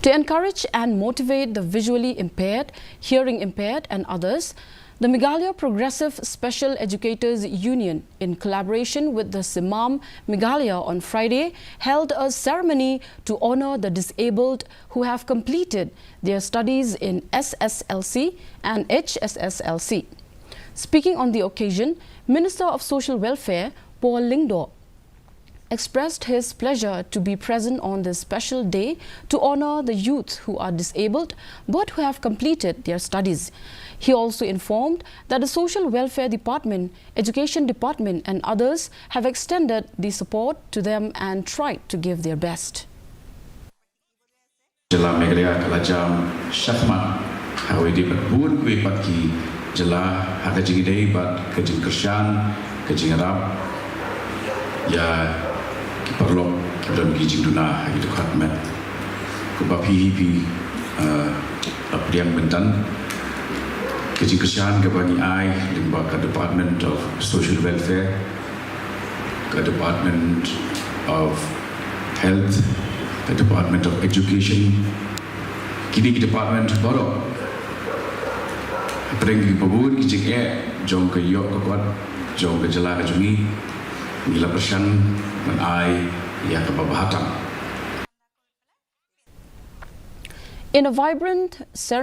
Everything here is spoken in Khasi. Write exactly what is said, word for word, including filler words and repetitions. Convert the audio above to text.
To encourage and motivate the visually impaired, hearing impaired, and others, the Meghalaya Progressive Special Educators Union, in collaboration with the CEMAM Meghalaya, on Friday held a ceremony to honor the disabled who have completed their studies in S S L C and H S S L C. Speaking on the occasion, Minister of Social Welfare Paul Lyngdoh expressed his pleasure to be present on this special day to honor the youth who are disabled but who have completed their studies. He also informed that the Social Welfare Department, Education Department, and others have extended the support to them and tried to give their best. Jylla Meghalaya ka la jam shakhmat ha kawei de pat bun kiwei pat ki jylla ha ka jingïadei bad ka jingkyrshan, ka jingïarap ïa ki paralok kiba don ki jingduna ha ki dkhot met. Kumba phi hi phi, eh, la pdiang mynta, ka jingkyrshan kaba ngi ai lyngba ka Department of Social Welfare, ka Department of Health, ka Department of Education, kine ki department baroh, hapdeng kiba bun ki jingeh jong ka ïoh ka kot jong ka jylla ka jong ngi, ngi la pyrshang ban ai ïa kaba bha tam. In a vibrant ceremony,